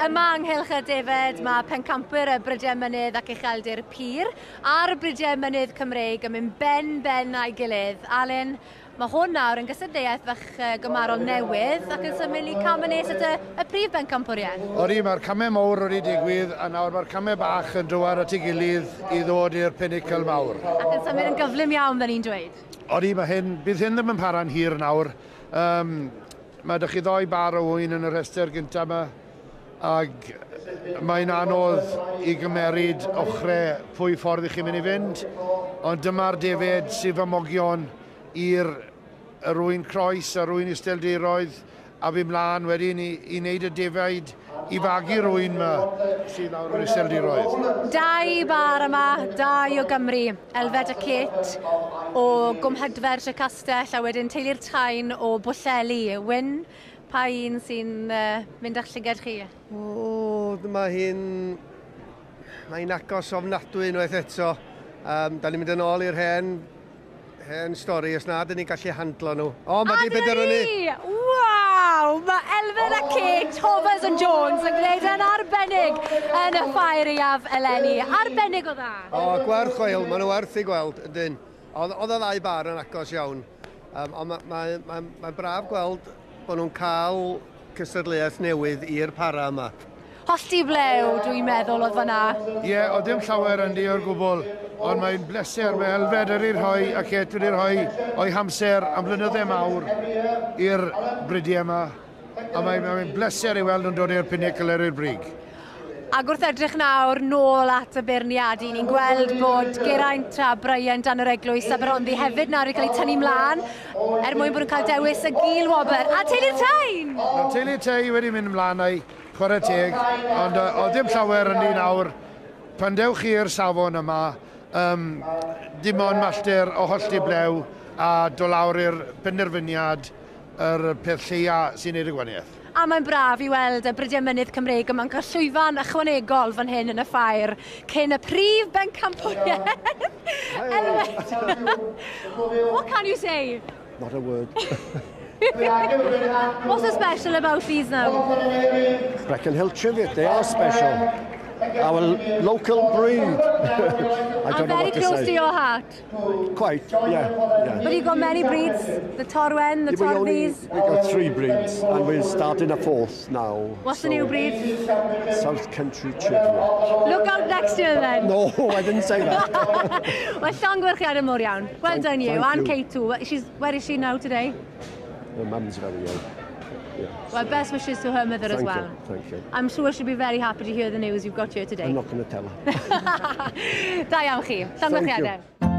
Yma yng nghylch y defed mae pencampwyr y Brydiau Mynydd ac Ucheldir Pur a'r Brydiau Mynydd Cymreig yn mynd ben ben a'i gilydd. Alun, mae hwn nawr yn gystadleuaeth fach gymarol newydd ac yn symud ni cam yn nes at y, y prif bencampwriaeth. Odi, mae'r camau mawr wedi digwydd a nawr mae'r camau bach yn dywar at ei gilydd i ddod i'r pinnacle mawr. Ac yn symud yn gyflym iawn, dda ni'n dweud. Odi, mae hyn, bydd hyn ddim yn para'n hir nawr. Mae 'da chi ddoi bar o ŵyn yn y rhestr gyntaf yma, ac mae'n anodd i gymeryd ochrau pwy ffordd i chi'n mynd i fynd, ond dyma'r defed sydd famogion i'r yr ŵyn croes a'r ŵyn isteldiroedd, a fi mlaen wedyn i wneud y defaid i fagu'r ŵyn yma sydd lawr o'r iseldiroedd. Dau bar yma, dau o Gymru, Elfed a Kate o Gwmhydfer Trecastell a wedyn teulu'r Tain o Bwllheli. Wyn, pa un sy'n mynd â'ch llygad chi? O, mae hi'n... Mae'n agos ofnadwy unwaith eto. Da ni'n mynd yn ôl i'r hen stori, os na, dyn ni'n gallu handlo nhw. O, mae di benderfynu! Waw! Mae Elfed a Kate, Hovers and Jones yn gwneud yn arbennig yn y ffair aeaf eleni. Arbennig o dda. O, gwerth chweil, maen nhw werth i gweld, ydyn. Oedd y ddau bar yn agos iawn. Ond mae'n ma braf gweld bod nhw'n cael cystadleuaeth newydd i'r para yma. Hollti blew, dwi'n meddwl, oedd fan'na. Ie, yeah, oedd dim llawer yndi o'r gwbl, ond mae'n bleser, mae Elfed wedi rhoi a Kate wedi rhoi o'i hamser am blynydde mawr i'r bridiau yma, a mae'n mae bleser i weld nhw'n dod i'r pinnacle ar i'r brig. Ac wrth edrych nawr nôl at y beirniadu, ni'n gweld bod Geraint a Brian dan yr eglwys Aberhonddu hefyd nawr wedi cael eu tynnu mlaen er mwyn bod nhw'n cael dewis y gil wobr. A teulu Tain! Mae'r teulu Tei wedi mynd ymlaen a'i chwarae teg, ond oedd dim llawer yn ni nawr. Pan dewch chi i'r safon yma, dim ond mallter o hollti blew a do lawr i'r penderfyniad yr peth lleia sy'n neud y gwahaniaeth. A mae'n braf i weld y Brydiau Mynydd Cymreig yma'n cael llwyfan ychwanegol fan hyn yn y ffair cyn y prif bencampwriaeth. Elfed, what can you say? Not a word. What's so special about these now? Brecon Hill Cheviot, they are special. Our local breed. I don't And know very what to close say. to your heart. Quite, yeah. But you've got many breeds, the Torwen, the Torvies. We got three breeds and we're starting a fourth now. What's the new breed? South Country Cheviot. Look out next year then. No, I didn't say that. Well, llongyfarchiadau mawr iawn. Well done you, Thank and you. Kate too. Where is she now today? Her mum's very ill. Yeah. Well, best wishes to her mother as Thank well. you, thank you. I'm sure she'll be very happy to hear the news you've got here today. I'm not going to tell her. Da iawn chi. Thank you. Llongyfarchiadau.